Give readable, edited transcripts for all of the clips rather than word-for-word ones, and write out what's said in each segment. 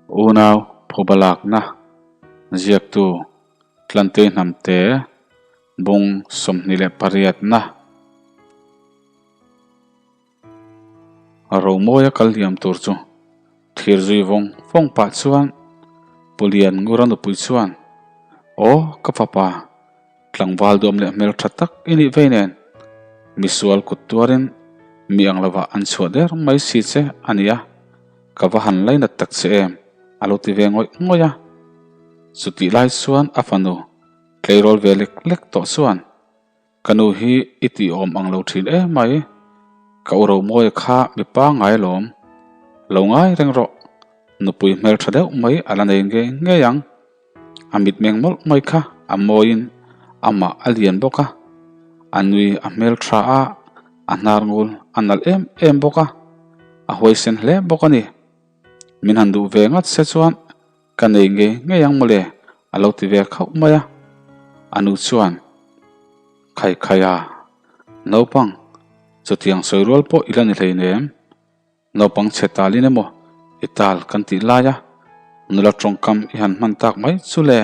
Unau phuba lakna ziaktu Tlantei Hnamte bung 28 na Romawia kal liam tur chu thlir zui vawng vawng pah chuan Pu Lian Ngura nupui chuan, Aw ka fapa, tlangval duam leh hmel tha tak i nih vei nen, misual kut tuarin mi ang lovah an chhuah der mai si che a nia, ka va han lainat tak che em a lo ti ve ngawih ngawih a. Chutih lai chuan a fanu tleirawl ve lek lek tawh chuan, Ka nu hi i tih awm ang lo thin em mai. Ka u Romawia kha mi pangngai alawm. Lo ngai reng rawh. Nupui hmeltha deuh mai a la nei ngei ngei ang. A mitmeng mawlh mai kha a mawiin amah a lian bawk a. A nui a hmeltha a, a hnar ngul a nalh em em bawk a. A huaisen hle bawk a ni. Min han duh ve ngat se chuan Ka nei ngei ngei ang mawle, a lo ti ve khauh mai a. A nu chuan, Khai khai a, naupang, chutiang sawi rual pawh i la ni hleinem. Naupang chhe talin emaw i tal kan tih lai a, nula tawngkam i han hman tak mai chu le,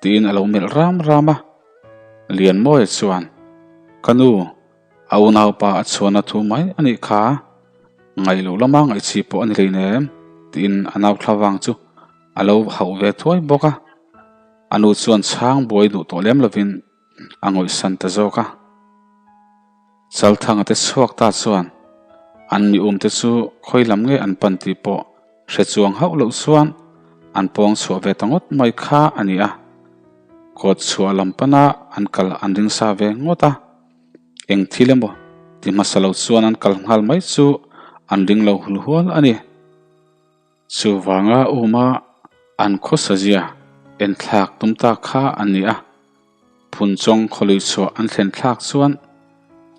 tiin a lo melh ram ram a. Lianmawia chuan, Ka nu, A unaupa a chhuahna thu mai a nih kha, ngaih loh lama ngaihchhi pawh a ni hleinem tiin a nau thlavang chu a lo hauh ve thuai bawk a. A nu chuan chhang buai duh tawh lem lovin a ngawihsan ta zawk a. Chalthanga te chhuak ta chuan an mi umte chu khawi lam nge an pan tih pawh Hre chuang hauh loh chuan an pawng chhuah ve ta ngawt mai kha a ni a, kawt chhuah lam pana an kal an ring sa ve ngawt a, eng thil emaw ti hmasa lo chuan an kal nghal mai chu an ring lo hul hual a ni. Chuvanga uma an khawsazia enthlak tum ta kha a ni a, Phunchawng khawlui chhuah an thlen thlak chuan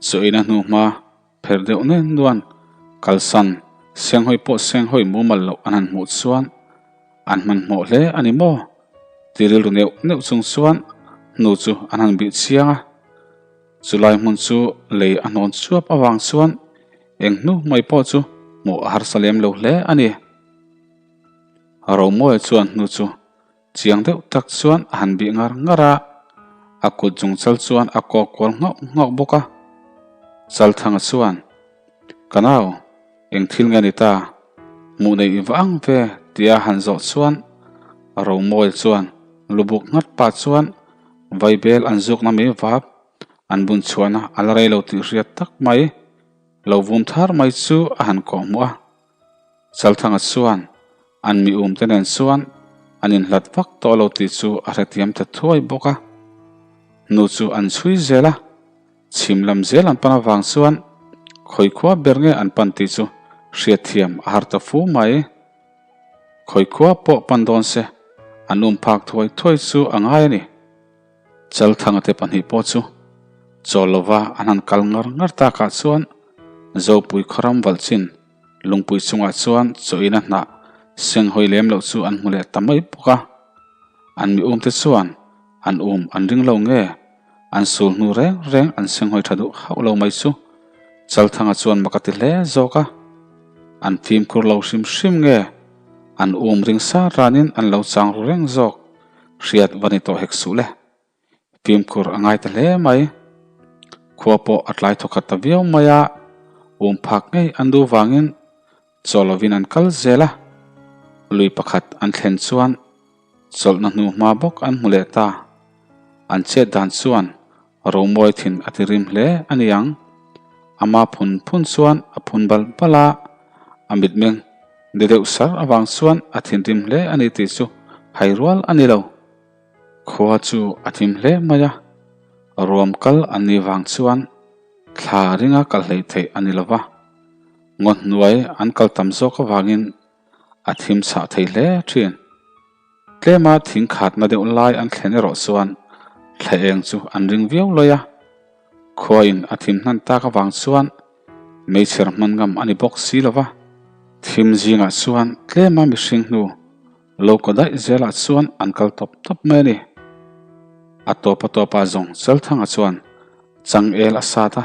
chaw eina hnuhma Pher deuh nen nuan kalsan senghawi pawh senghawi mumal loh an han hmuh chuan an hmanhmawh hle a ni maw? Ti rilru neuh neuh chung chuan hnu chu an han bih chiang a. Chulai hmun chu lei a hnawn chuap avang chuan eng hnu mai pawh chu hmuh a harsa lem lo hle a ni. Romawia chuan hnu chu Chiang deuh tak chuan a han bih ngar ngar a, a kut chung chal chuan a kawk kual nghauh nghauh bawk a. Chalthanga chuan, Ka nau, eng thil nge ni ta? Hmuh nei i va ang ve, tia han zawh chuan Romawi chuan lubuk nghat pah chuan vaibel an zukna mai vap an bun chhuahna a la rei lo tih hriat tak mai lo vum thar mai chu a han kawh hmuh a. Chalthanga chuan an mi umte nen chuan an inhlat vak tawh lo tih chu a hrethiam ta thuai bawk a. Nu chu an chhui zel a, chhim lam zel an pan avang chuan khawi khua ber nge an pan tih chu hriatthiam a har ta fu mai. Khawi khua pawh pan dawn se an um phak thuai thuai chu a ngai a ni. Chalthanga te pahnih pawh chu chawl lova an han kal ngar ngar takah chuan Zopui khawram valh chin lungpui chungah chuan chawina hnah senghawi lem loh chu an hmu leh ta mai bawk a. An mi umte chuan an um an ring lo nge an sul hnu reng reng an senghawi tha duh hauh lo mai chu Chalthanga chuan mak a ti hle zawk a. An fimkhur lo hrim hrim nge an um ring sar ranin an lo chang ru reng zawk. Hriat va ni tawh hek suh le. Fimkhur a ngai ta hle mai. Khua pawh a tlai thawkhat ta viau mai a, um phak ngei an duh vangin chaw lovin an kal zel a. Lui pakhat an thlen chuan chawlhna hnu hma bawk an hmu leh ta. An chet dan chuan Romawi thin a ti rim hle a ni ang. Ama phun phun chuan a phun bal bal a, a mitmeng de deuh sar avang chuan a thinrim hle a ni tih chu hai rual a ni lo. Khua chu a thim hle mai a, ruam kal an nih vang chuan thla ringa kal hleih theih a ni lo va, ngaw hnuai an kal tam zawk avangin a thim chhah thei hle thin. Tlema thing khatna deuh lai an thlen erawh chuan thla eng chu an ring viau lawi a, khuain a thim hnan tak avang chuan meichher hman ngam a ni bawk si lo va. Thim zingah chuan tlema mihring hnu lo kaw daih zelah chuan an kal tawp tawp mai a ni. A tawp a tawpah zawng Chalthanga chuan changel a sat a,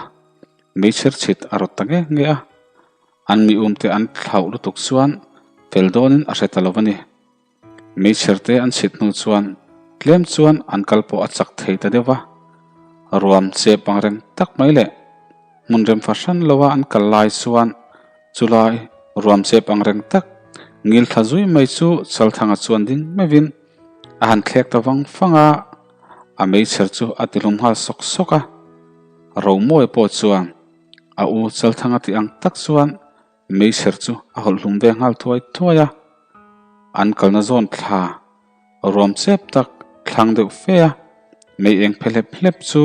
meichher chhit a rawt ta nge nge a. An mi umte an thlauh lutuk chuan fel dawnin a hre ta lo a ni. Meichher te an chhit hnu chuan tlem chuan an kal pawh a chak thei ta deuh va. Ruam chep ang reng tak mai leh hmun rem fahran loa an kal lai chuan chulai ruam chep ang reng tak ngil thla zui mai chu Chalthanga chuan ding meuhin a han thlek ta vang vang a, a meichher chu a ti hlum nghal sawk sawk a. Romawi pawh chuan a u Chalthanga tih ang tak chuan Meichher chu a hawlh hlum ve nghal thuai thuai a, an kalna zawn thla ruam chep tak thlang deuh fe a, mei eng phe hlep hlep chu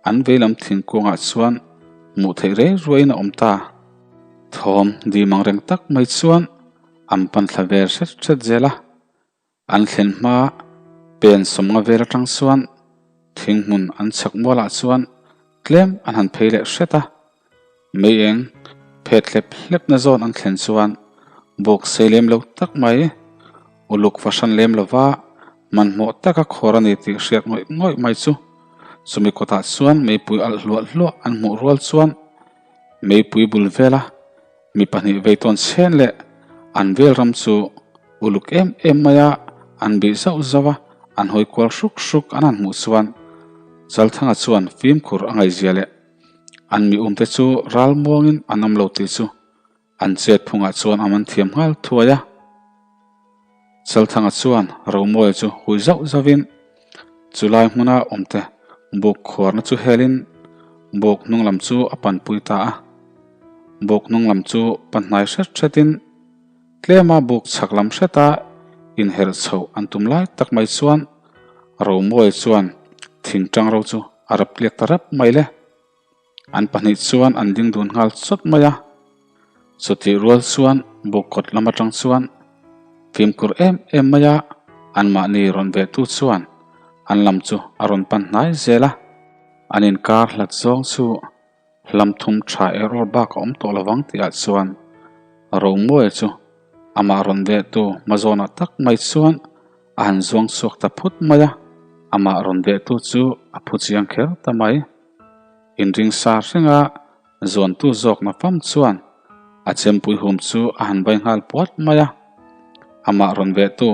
an veilam thingkungah chuan hmuh theih rei ruaiin a awm ta. Thawm dim ang reng tak mai chuan an pan thla vel hret hret zel a. An thlen hma pen sawmnga vel atang chuan thing hmun an chhak mualah chuan tlem an han phei leh hret a. Mei eng phet hlep hlepna zawn an thlen chuan buk sei lem lo tak mai, uluk fahran lem lova hmanhmawh taka khawr a ni tih hriat ngawih ngawih mai chu chumi kawtah chuan meipui alh hluah hluah an hmuh rual chuan meipui bul vela Mi pahnih veitawn chhen leh an vel ram chu uluk em em mai a, an bih zauh zauh a, an hawi kual hruk hruk an han hmuh chuan Chalthanga chuan fimkhur a ngaihzia leh an mi umte chu ral muangin an awm lo tih chu an chet phungah chuan a man thiam nghal thuai a. Chalthanga chuan Romawia chu hui zauh zauhin chulai hmuna awmte buk khuarna chu helin buk hnung lam chu a panpui ta a. Buk hnung lam chu pan hnai hret hretin tlema buk chhak lam hreta inherh chhoh an tum lai tak mai chuan Romawia chuan thingtang ro chu a rap tliak ta rap mai le. An pahnih chuan an ding dun nghal chawt mai a, chutih rual chuan buk kawt lam atang chuan fimkhur em em mai a, anmahni rawn ve tu chuan an lam chu a rawn pan hnai zel a, an inkar hlat zawng chu hlam thum tha er awr bak a awm tawh lovang tihah chuan Romawia chu amah rawn ve tu hmazawnah tak mai chuan a han zuang chhuak ta phut mai a, amah rawn ve tu chu a phu chiang kher ta mai. Inring sa hrenga zuantu zawkna fam chuan a chempui hum chu a han vai nghal puat mai a, amah rawn vehtu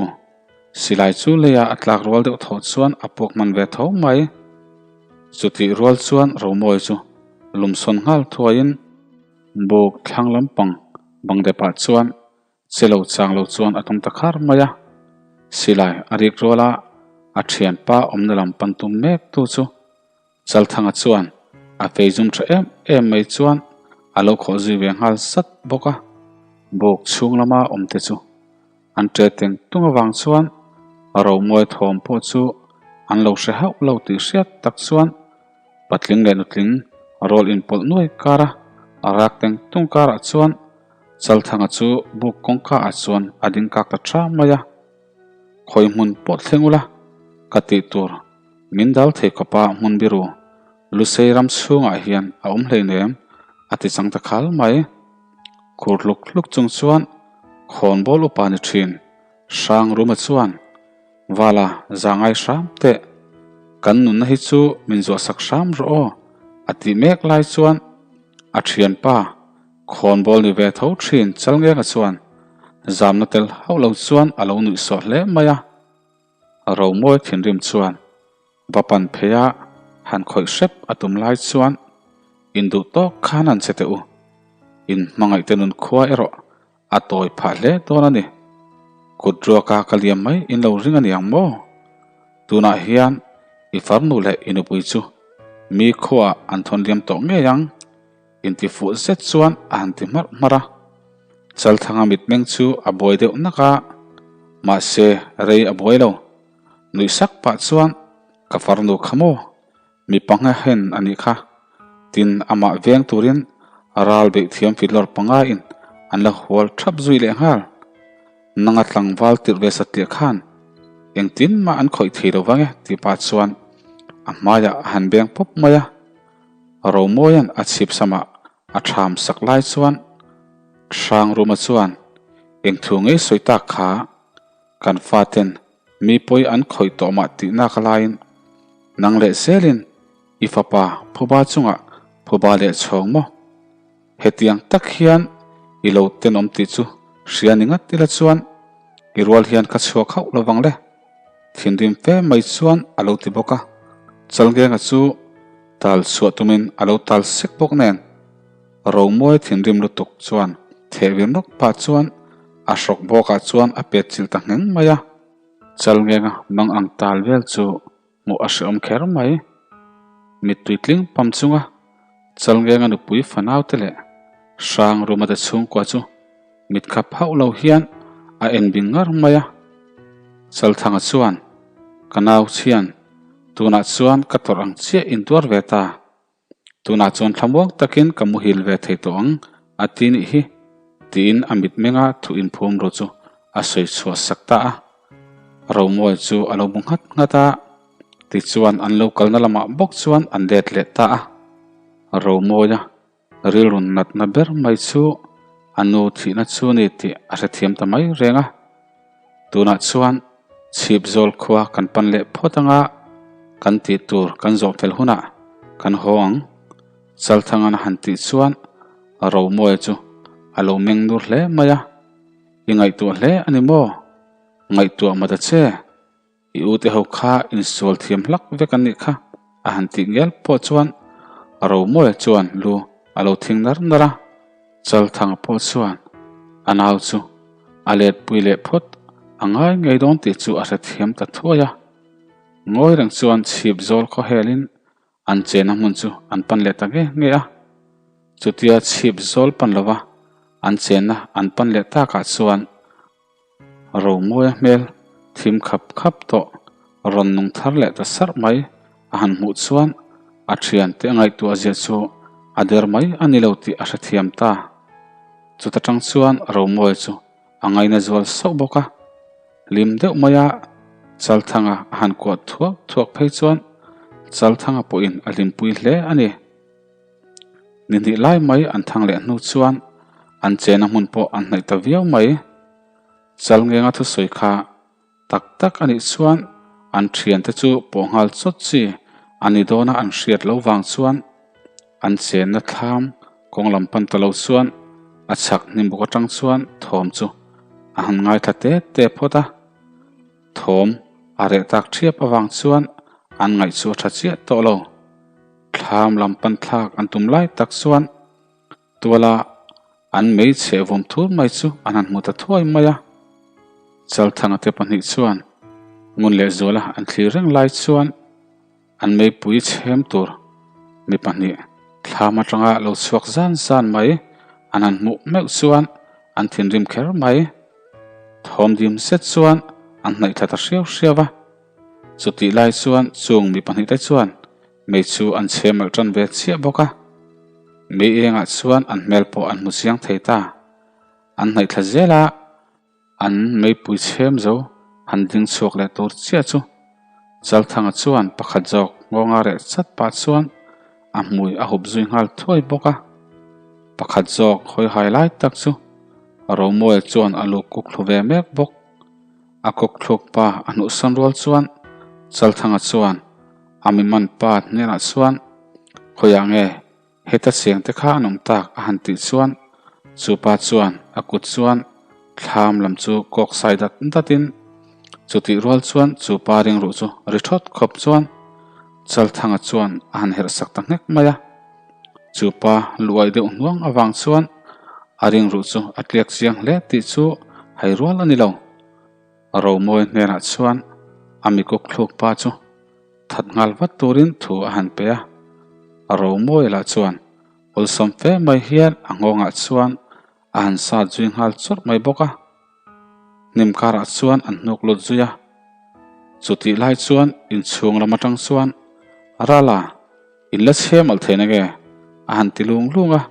silai chu leia a tlak rual deuh thaw chuan a puak hman ve tho mai. Chutih rual chuan Romawi chu lumsawn nghal thuaiin buk thlang lampang bang depah chuan Che lo chang lo chuan a tum ta khar mai a, silai a rik rual a, a thianpa awmna lam pan tum mek tu chu Chalthanga chuan a fei zum tha em em mai chuan a lo khawh zui ve nghal sat bawk a, buk chhung lama awm te chu an ṭe teng tung avang chuan Romawi thawm pawh chu an lo hre hauh lo tih hriat tak chuan patling leh nutling rawl inpawlh nuai kar a, a rak teng tung karah chuan Chalthanga chu buk kawngka ah chuan a ding kak ta tha mai a, Khawi hmun pawh thleng ula ka tih tur min dal thei khawpa hmun biru Lusei ram chhungah hian a awm hleinem a ti chang ta khal mai. Khur hluk hluk chung chuan khawnbawl upa ni thin Hrang Ruma chuan Vala za ngai hram teh kan nunna hi chu min zuahsak hram rawh aw a tih mek lai chuan a thianpa Khawnbawl ni ve tho thin Chalngenga chuan zamna tel hauh lo chuan a lo nuih sawh hle mai a. Romawi thinrim chuan va pan phei a han khawih hrep a tum lai chuan induh tawk khan an che teh u. In hmangaihte nun khua erawh a tawi phah hle dawn a ni. Kut ruaka ka liam mai in lo ring a ni ang maw? Tunah hian i farnu leh i nupui chu mi khuaah an thawn liam tawh ngei ang. Intifuh zet chuan a han ti hmarh hmarh a, Chalthanga mitmeng chu a buai deuh nak a, mahse rei a buai lo. Nuih sak pah chuan, Ka farnu kha maw? Mi panga hen a nih kha. Tin, amah veng turin ral beih thiam filawr pangaiin an la hual thap zui leh nghal. Nanga tlangval tirh ve satliah khan engtin mah an khawih thei lo vang e tih pah chuan a hmaiah a han beng pawp mai a. Romawia'n a chhip samah a ṭham sak lai chuan Hrangruma chuan eng thu ngei sawi tak kha kan faten mi pawi an khawih tawh mah tih nak laiin nang leh zelin i fapa phuba chungah phuba leh chhawng maw? Hetiang tak hian i lo tenawm tih chu hria ni ngat ila chuan. I rual hian ka chhuak hauh lo vang le. Thinrim fe mai chuan a lo ti bawk a. Chalngenga chu tal chhuah tumin a lo tal sek bawk nen. Romawi thinrim lutuk chuan theh vir nawk pah chuan a hrawk bawkah chuan a pet chilh ta ngheng mai a. Chalngenga mang ang tal vel chu hmuh a hrehawm kher mai. Mittui tling pam chunga Chalngenga nupui fanaute leh Hrang Rumate chhungkua chu mit khap hauh lo hian a en bing ngar mai a. Chalthanga chuan, Ka nau chhian, tunah chuan ka tawrh ang chiah intuar ve ta. Tunah chuan thlamuang takin ka muhil ve thei tawh ang a ti nih hi, tiin a mitmenga thu inphum ru chu a sawi chhuah sak ta a. Romawi chu a lo bu nghat nghat a, tichuan an lo kalna lamah bawk chuan an let leh ta a. Romawia rilru natna ber mai chu a nu thihna chu ni tih a hrethiam ta mai reng a. Tunah chuan chhip zawl khua kan pan leh phawt anga kan tih tur kan zawh fel hunah kan haw ang. Chalthangan a han tih chuan Romawia chu a lo meng nur hle mai a, I ngaihtuah hle a ni maw? Ngaihtuah mawta che? I ute ho kha insual thiam hlak vek an nih kha, a han tih ngial pawh chuan Romawia chuan lu a lo thing nar nar a. Chalthanga pawh chuan a nau chu a letpui leh phawt a ngai ngei dawn tih chu a hrethiam ta thuai a. Ngawi reng chuan chhip zawl khaw helin an chenna hmun chu an pan leh ta nge nge a. Chutia chhip zawl pan lova an chenna an pan leh takah chuan Romawia hmel thim khap khap tawh rawn nung thar leh ta sarh mai a han hmuh chuan a thiante a ngaihtuah ziah chu a der mai a ni lo tih a hrethiam ta. Chuta tang chuan Romawia chu a ngaina zual sauh bawk a, hlim deuh maia Chalthanga a han kuah thuak thuak phei chuan Chalthanga pawhin a hlimpui hle a ni. Ni hnih lai mai an thang leh hnu chuan an chena hmun pawh an hnaih ta viau mai. Chalngenga thusawi kha tak tak a nih chuan an thiante chu pawh nghal chawt chi a ni dawna an hriat lo vang chuan an chenna thlam kawng lam pan ta lo chuan a chhak hnim bawk atang chuan thawm chu a han ngaithla te te phawt a. Thawm a reh tak thiap avang chuan an ngaih chu a tha chiah tawh lo. Thlam lam pan thlak an tum lai tak chuan tuala an mei chheh vawm thur mai chu an han hmu ta thuai mai a. Chalthanga te pahnih chuan ngun leh zuala an thlir reng lai chuan an meipui chhem tur mi pahnih thlam atanga lo chhuak zan zan mai an han hmuh meuh chuan an thinrim kher mai. Thawm dim zet chuan an hnaih thla ta hriau hriau a. Chutih lai chuan chung mi pahnihte chuan mei chu an chhe malh tan ve chiah bawk a. Mei engah chuan an hmel pawh an hmu chiang thei ta. An hnaih thla zel a, an meipui chhem zo han ding chhuak leh tur chiah chu Chalthanga chuan pakhat zawk ngawnga reh chat pah chuan a hmui a hup zui nghal thuai bawk a. Pakhat zawk hawi hai lai tak chu Romawia chuan a lu kuk thlu ve mek bawk. A kawkthluk pa a hnuhsawn rual chuan Chalthanga chuan a mi man pa hnenah chuan, Khawiah nge heta cheng te kha an awm tak? a han tih chuan chu pa chuan a kut chuan thlam lam chu kawk sai dat datin chutih rual chuan chu pa ringruh chu ri thawt khawp chuan Chalthanga chuan a han herh sak ta nghek mai a. Chu pa luaih deuh hnuang avang chuan a ringruh chu a tliak chiang hle tih chu hai rual a ni lo. Romawi hnenah chuan a mikuk thluk pa chu that nghal vat turin thu a han pe a. Romawi lah chuan awlsam fe mai hian a nghawngah chuan a han sat zui nghal chawrh mai bawk a. Hnim karah chuan an hnuk lut zui a. Chutih lai chuan inchhung lam atang chuan Rala, in la chhe malh thei na nge? a han ti lung lung a.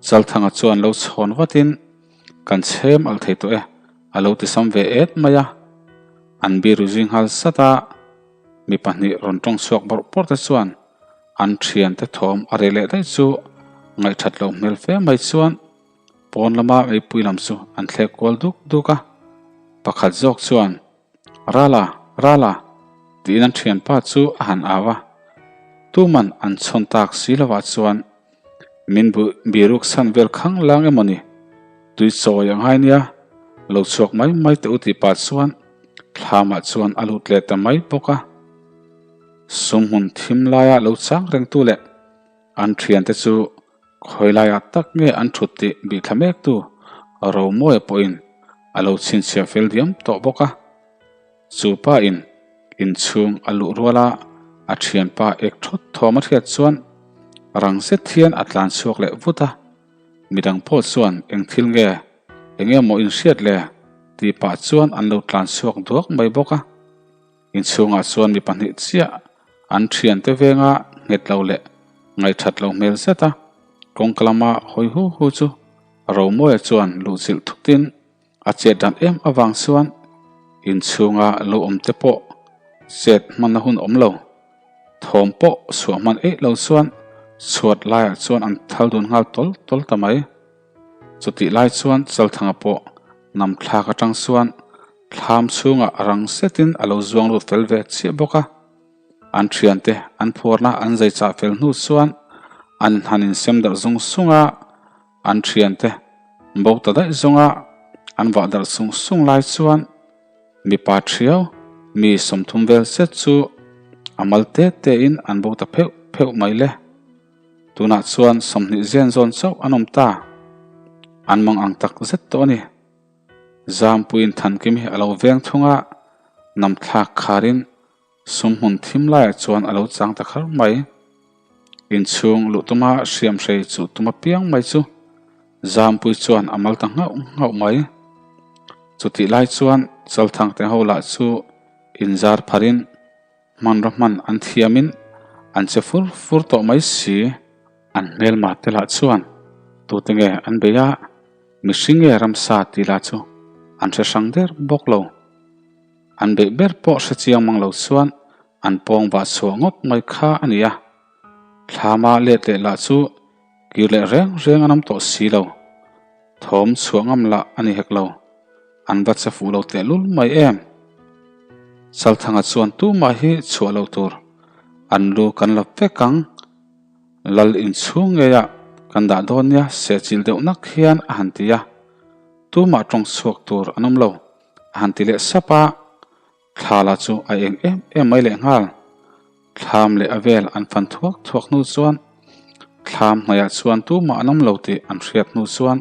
Chalthanga chuan lo chhawn vatin, Kan chhe malh thei tawh e, a lo ti sam ve et mai a. An biru zui nghal sat a, mi pahnih rawn tawng chhuak bawrh bawrh te chuan an thiante thawm a reh leh daih chu ngaihthat loh hmel fe mai chuan Pawn lama meipui lam chu an thlek kual duk duk a, pakhat zawk chuan, Rala, Rala! tiin an thianpa chu a han au a. Tuman an chhawn tak si lovah chuan min biruk chhan vel khang lang emaw ni, tui chawi a ngai nia. Lo chhuak mai mai teh u tih pah chuan thlamah chuan a lut leh ta mai bawk a. Sumhmun thim laia lo chang rengtu leh an thiante chu khawi laiah tak nge an thut tih bihthla mektu Romawia pawhin a lo chhinchhiah fel diam tawh bawk a. Chu pa in inchhung a luh rual a, a thianpa ek thawt thawm a hriat chuan rang zet hian a tlan chhuak leh vut a. Midang pawh chuan eng thil nge, eng emaw in hriat le? tih pah chuan an lo tlan chhuak duak mai bawk a. Inchhungah chuan mi pahnih chiah an thiante venga nghet lo leh ngaihthat lo hmel zet a, kawngka lama hawi hu hu chu Romawia chuan luhchilh thutin a chet dan em avang chuan inchhunga lo awm te pawh chet hmanna hun awm lo. Thawm pawh chhuah hman eih lo chuan chhuat laiah chuan an thal dun nghal tawl tawl ta mai. Chutih lai chuan Chalthanga pawh nam thlak atang chuan thlam chhungah rang zetin a lo zuang lut fel ve chiah bawk a. An thiante an phuarna an zai chah fel hnu chuan an han insem darh zung zung a, an thiante bo ta daih zawnga an vah darh sung sung lai chuan Mipa thiau mi 30 vel zet chu a mal te te in an bo ta pheuh pheuh mai le. Tunah chuan 20 zen zawn chauh an awm ta. An mang ang tak zet tawh a ni. Zampuiin Thankim hi a lo veng thung a, namthlak kharin Sumhmun thim laiah chuan a lo chang ta kher mai. Inchhung luh tuma hriamhrei chuh tum apiang mai chu Zampui chuan a mal ta nghauh nghauh mai. Chutih lai chuan Chalthangte ho lah chu inzar pharin hmanraw hman an thiamin an che fur fur tawh mai si. An hmelma te lah chuan tute nge an bei a, mihring nge ramsa tih lah chu an hre hrang der bawk lo. An beih ber pawh hre chiang mang lo chuan an pawng vah chhuah ngawt mai kha a ni a. Thlama let leh lah chu kir leh reng reng an awm tawh si lo. Thawm chhuah ngam lah a ni hek lo. An va che fuh lo tehlul mai em. Chalthanga chuan tumah hi chhuah loh tur an lu kan la vek ang. Lal inchhung ngeiah kan dah dawn nia sehchilh deuh nak hian a han ti a. Tumah tawng chhuak tur an awm lo. A han ti leh sap a, thla lah chu a eng em em mai leh nghal. Thlam leh a vel an fan thuak thuak hnu chuan thlam hmaiah chuan tumah an awm lo tih an hriat hnu chuan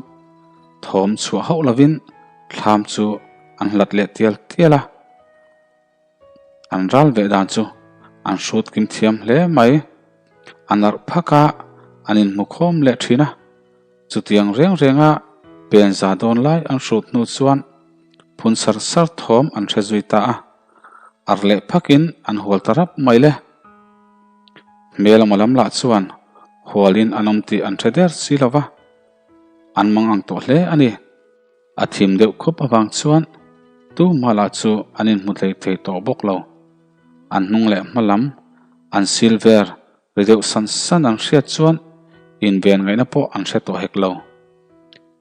thawm chhuah hauh lovin thlam chu an hlat leh tial tial a. An ral ve dan chu an hrut kim thiam hle mai. A narh phak a, an inhmu khawm leh thin a. Chutiang reng renga pen za dawn lai an hrut hnu chuan phun sar sar thawm an hre zui ta a. Ar leh phakin an hual ta rap mai le. Hmel emaw lam lah chuan hualin an awm tih an hre der si lo va, an mang ang tawh hle a ni. A thim deuh khup avang chuan tumah lah chu an inhmu hlei thei tawh bawk lo. An hnung leh hma lam an silver ri deuh san san an hriat chuan inven ngaihna pawh an hre tawh hek lo.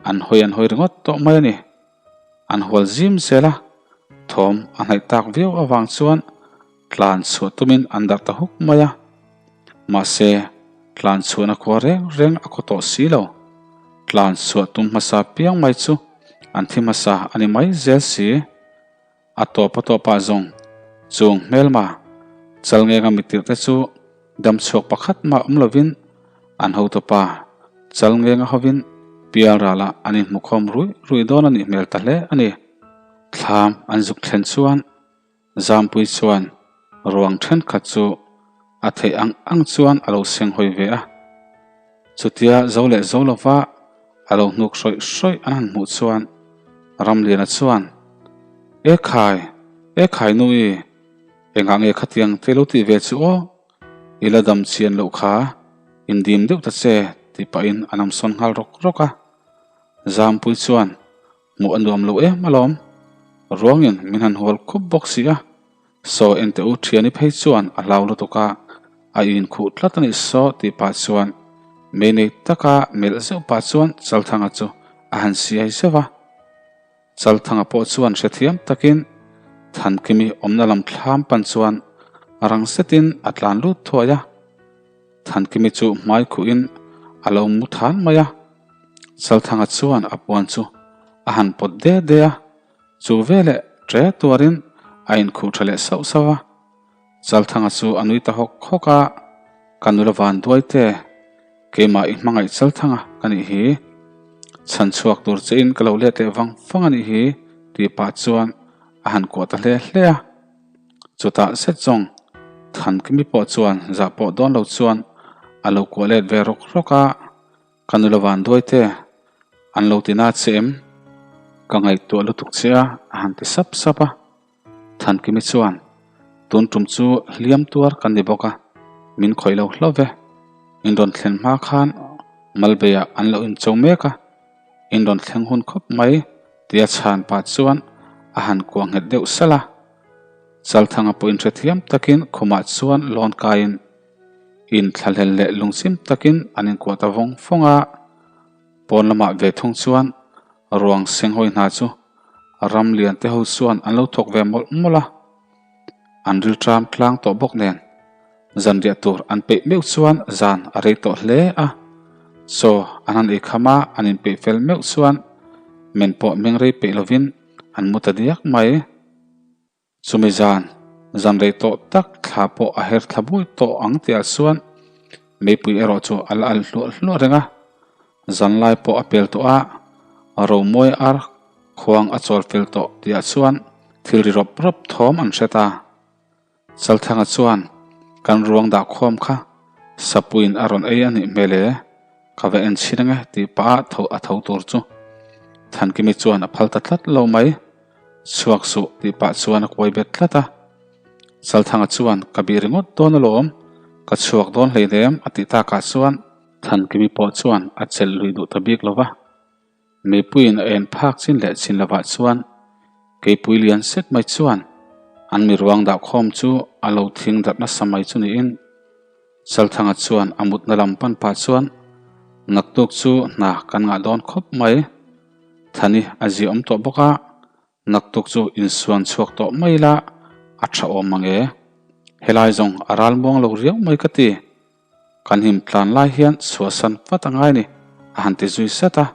An hawi an hawi ringawt tawh mai a ni. An hual zim zel a, thawm a hnaih tak viau avang chuan tlan chhuah tumin an darh ta huk mai a. Mahse, tlan chhuahna khua reng reng a khaw tawh si lo. Tlan chhuah tum hmasa piang mai chu an thi hmasa a ni mai zel si. A tawp a tawpah zawng chung hmelma Chalngenga mitirhte chu damchhuak pakhat mah awm lovin an hotupa Chalngenga hovin Pialralah an inhmukhawm ruih ruih dawn a nih hmel ta hle a ni. Thlam an zuk thlen chuan Zampui chuan ruang thenkhat chu a theih ang ang chuan a lo seng hawi ve a. Chutia zo leh zo lova a lo hnuk hrawih hrawih an han hmuh chuan Ramliana chuan, E khai, e khai nui, engah nge khatiang te lo tih ve chu aw? I la dam chian loh kha, indim deuh ta che tih pahin a namsawn nghal rawk rawk a. Zampui chuan, Hmuh a nuam lo em alawm. Ruangin min han hual khup bawk si a. Saw enteh u thiani phei chuan a hlau lutuk a, a inkhuh tlat a nih saw tih pah chuan mei nei taka melh zeuh pah chuan Chalthanga chu a han siai zeuh a. Chalthanga pawh chuan hrethiam takin Thankimi awmna lam thlam pan chuan rang zetin a tlan lut thuai a. Thankimi chu hmai khuhin a lo mu than mai a. Chalthanga chuan a puan chu a han pawt de de a. Chu veleh ṭe tuarin a inkhuh ṭha leh sauh sauh a. Chalthanga chu a nui ta hawk hawk a, Ka nula van duai te, keimah i hmangaih Chalthanga ka nih hi. Chhan chhuak tur che in ka lo let leh vang vang a nih hi, tih pah chuan a han kuah ta hle hle a. Chutah zet zawng Thankimi pawh chuan zah pawh dawn lo chuan a lo kuah let ve rawk rawk a. Ka nula van duai te, an lo ti na che em? Ka ngaihtuah lutuk che a, a han ti sap sap a. Thankimi chuan, Tun tum chu hliam tuar kan ni bawk a, min khawih lo hlauh ve. In rawn thlen hma khan Malbeiah an lo incho mek a, in rawn thleng hun khawp mai, tia chhan pah chuan a han kuah nghet deuh salh a. Chalthanga pawh inhrethiam takin khumah chuan lawn kaiin Inthlahlel leh lungchim takin an inkuah ta vawng vawng a, pawn lamah ve thung chuan ruang senghawi hna chu ram lian te ho chuan an lo thawk ve mawlh mawlh a, an rilṭam tlang tawh bawk nen zanriah tur an peih meuh chuan zan a rei tawh hle a, chaw an han ei kham a, an inpeih fel meuh chuan men pawh meng rei peih lovin an mu ta diak mai. Chumi zan, zan rei tawh tak thla pawh a her thla buai tawh ang tihah chuan meipui erawh chu a la alh hluah hluah reng a. Zan lai pawh a pel tawh a, Romawi ar khuang a chawl fel tawh tihah chuan thil ri rawp rawp thawm an hre ta. Chalthanga chuan kan ruang dah khawm kha Sapuiin a rawn ei a nih hmel e, ka va en chhin ange tih pah a tho a tho tur chu Thankimi chuan a phal ta tlat lo mai. Chhuak suh tih pah chuan a kuai bet tlat a. Chalthanga chuan ka bih ringawt dawn alawm, ka chhuak dawn hleinem a tih takah chuan Thankimi pawh chuan a chelh lui duh ta bik lo va. Mipuiin a en phak chin leh chin lovah chuan keipui lian set mai chuan an mi ruang dah khawm chu a lo thing darh nasa mai chu niin Chalthanga chuan a mutna lam pan pah chuan naktuk chu hna kan ngah dawn khawp mai. Thani a ziah awm tawh bawk a, naktuk chu insuan chhuak tawh mai ila a tha awm ang e. Helai zawng a ral muang lo riau mai ka ti. Kan him tlan lai hian chhuahsan vat a ngai ni, a han ti zui sat a.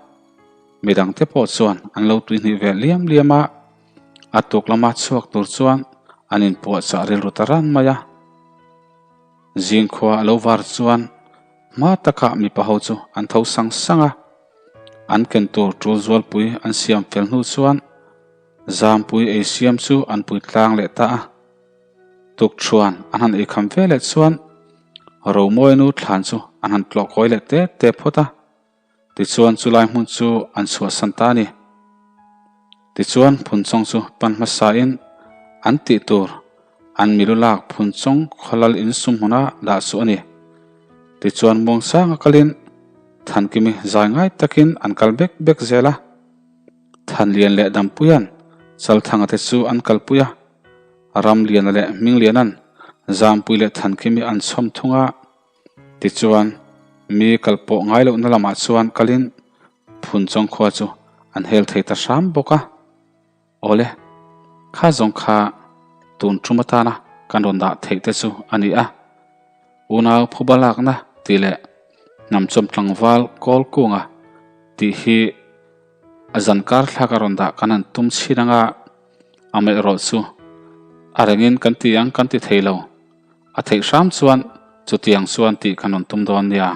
Midangte pawh chuan an lo tuihnih ve liam liam a, a tuk lama chhuak tur chuan an inpuahchah rilru ta ran mai a. Zingkhua a lo var chuan hma takah mipa ho chu an tho sang sang a. An ken tur tul zualpui an siam fel hnu chuan Zampui ei siam chu an pui tlang leh ta a. Tukṭhuan an han eikham ve leh chuan Romawinu thlan chu an han tlawh kawi leh te te phawt a. Tichuan chulai hmun chu an chhuahsan ta a ni. Tichuan Phunchawng chu pan hmasain an tih tur an milu lak Phunchawng khawlal insum hmuna dah chu a ni. Tichuan Muangsanga kalin Thankimi zai ngai takin an kal bek bek zel a. Thanlian leh Dampuia'n Chalthanga te chu an kalpui a. Ramliana leh Hmingliana'n Zampui leh Thankimi an chhawm thung a. Tichuan, mi kal pawh ngai lohna lamah chuan kalin Phunchawng khua chu an hel thei ta hram bawk a. Awle, kha zawng kha tun tum atana kan rawn dah theih te chu a ni a. Unau phuba lakna tih leh hnamchawm tlangval kawl kunga tih hi a zan kar thlak a rawn dah kan han tum chhin anga amaherawh chu a rengin kan ti ang kan ti thei lo. A theih hram chuan chutiang chuan tih kan rawn tum dawn nia.